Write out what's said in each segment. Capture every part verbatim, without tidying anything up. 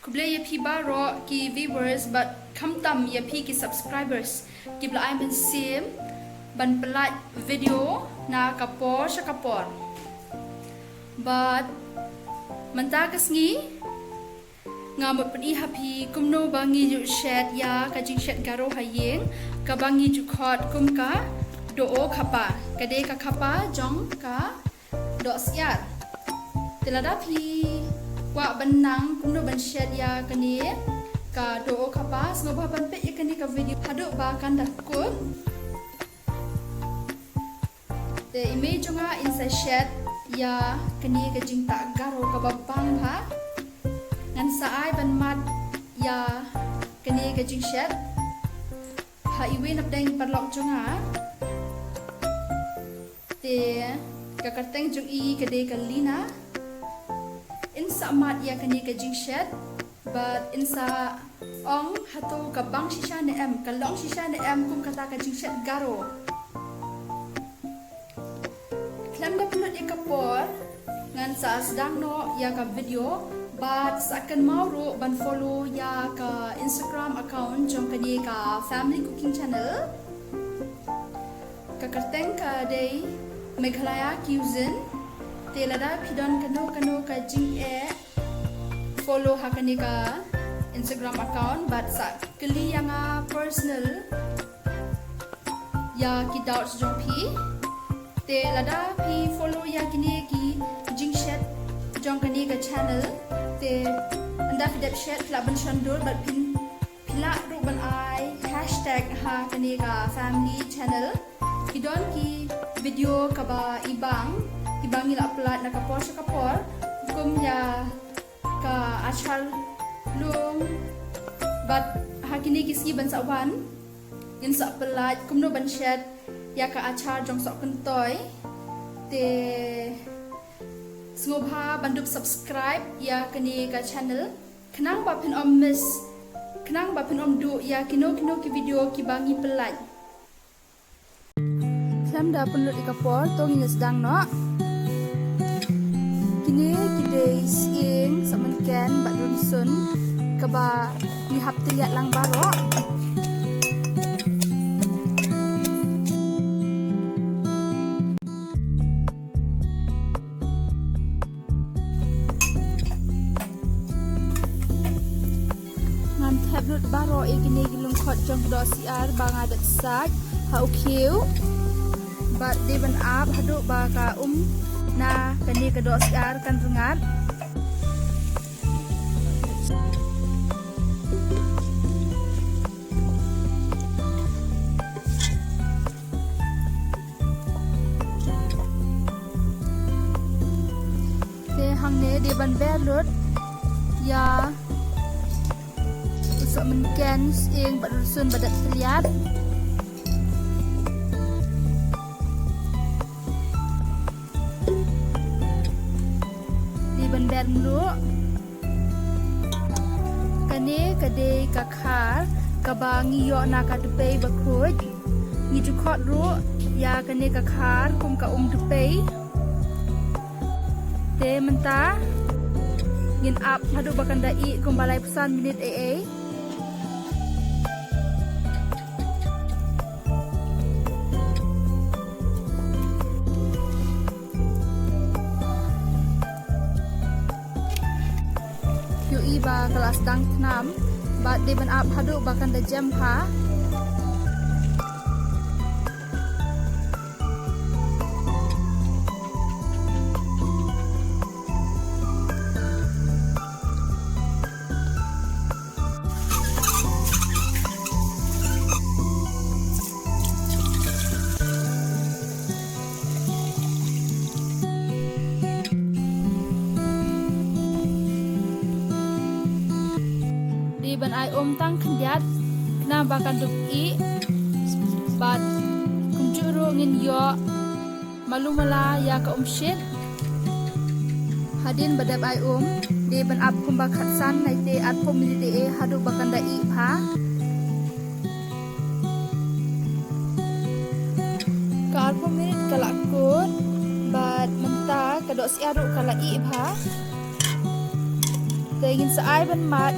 Khublei ïa phi baroh ki viewers bad khamtam ïa phi ki subscribers kiba la ai mynsiem ban peit video na ka por sha ka por. Bad mynta ka sngi nga mut pyni ha phi kumno ba ngi ju shet ïa ka jingshet Garo ha ïing kaba ngi ju khot kum ka doh o khapa, ka dei ka khapa jong ka doh syiar. Te lada phi kwah ban nang kumno ban shet ïa kane ka doh o khapa, sngewbha ban peit ïa kane ka video haduh ba kan da kut. Te i mei jong nga in sa shet ïa kane ka jingtah Garo kaba bang bha. Ngan sa ai ban mad ïa kane ka jingshet ha iwei na pdeng paralok jong nga. Te ka kyrteng jong i ka dei ka Lina. In sa mad ïa kane ka jingshet bad in sa ong hato ka bang shisha ne em, ka long shisha ne em kum kata ka jingshet Garo. Khlem da pynlut ïa ka por, ngan sa sdang noh ïa ka video bad sa kynmaw ruh ban follow ïa ka Instagram account jong kane ka Family Cooking Channel. Ka kyrteng ka dei Meghalaya Cuisine. Te lada phi don kano kano ka jingeh, follow ha kane ka Instagram account bad sa kylli ïa nga personal ïa ki doubts jong phi. Te lada phi follow ïa kine ki jingshet jong kane ka channel, te ynda phi dep shet phi lah ban shon dur bad phin, phi lah ruh ban ai hashtag ha kane ka family channel. Ki don ki video kaba i bang, kiba ngi la upload na ka por sha ka por, kum ïa ka achar lung. Bad ha kine ki sngi ban sa wan, ngin sa pynlait kumno ban shet ïa ka achar jong sohkyntoi. Te sngewbha ban dup subscribe ïa kane ka channel khnang ba phin ym miss, khnang ba phin ym duh ïa kino kino ki video kiba ngi pynlait. Khlem da pynlut ïa ka por, to ngin sdang noh. Kine ki dei sying, sohmynken bad rynsun kaba ngi hap tylliat lang baroh. Ngan thep lut baroh ïa kine ki lyngkhot jong ka doh syiar ba nga dep sait ha u khiew. Bad dei ban ap haduh ba ka um na kane ka doh syiar kan rngat. Te hangne dei ban ber lut ïa u sohmynken, sying bad rynsun ba dep tylliat. Dei ban ber mluh. Kane ka dei ka khar kaba ngi ïoh na ka dpei bakhuid. Ngi ju khot ruh ïa kane ka khar kum ka um dpei. Te mynta ngin ap haduh ba kan da ih kumba laiphew san minit ei ei. Ïohi ba ka la sdang thnam bad dei ban ap haduh ba kan da jem bha. Dei ban ai um tang khyndiat khnang ba kan dup ih. Bad kumjuh ruh ngin ïoh malu mala ïa ka umshit. Hadien ba dep ai um, dei ban ap kumba khatsan naite arphew minit ei ei haduh ba kan da ih bha. Ka arphew minit ka la kut bad mynta ka doh syiar ruh ka la ih bha. Te ngin sa ai ban mad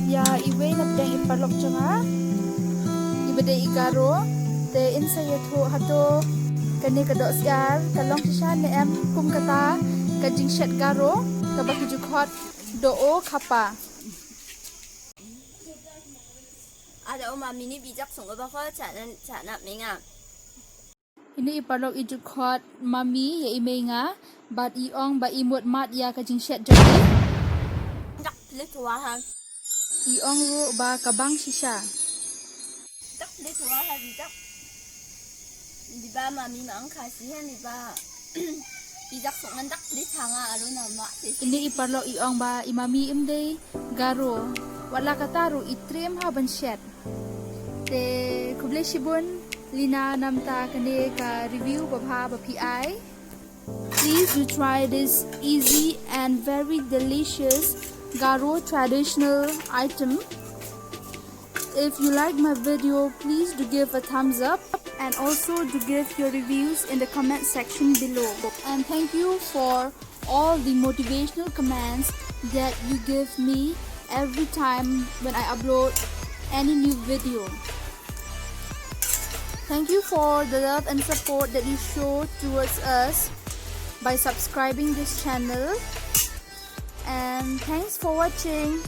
ïa iwei na pdeng i paralok jong nga, iba dei i Garo. Te in sa ïathuh hato kane ka dohsyiar ka long shisha ne em kum kata ka jingshet Garo kaba ki ju khot Doh O Khapa. Ada oma mini bijak sung ba ko cha na cha na menga. Ine i paralok i ju khot mami ïa i mei nga, bad i ong ba i mut mad ïa ka jingshet jong i. Dak plit wa ha. I ong ruh ba ka bang shisha. Dak plit wa ha bijak. Di ba mami ma ang kha si ha ni ba. Bijak sung ngan dak plit ha nga aro na ma. Ine i paralok i ong ba i mami im dei Garo. Wat la kata ruh i triem ha ban shet. Te khublei shibun Lina namta kane ka review babha ba phi ai. Please do try this easy and very delicious Garo traditional item. If you like my video, please do give a thumbs up and also do give your reviews in the comment section below. And thank you for all the motivational comments that you give me every time when I upload any new video. Thank you for the love and support that you show towards us by subscribing this channel. And thanks for watching.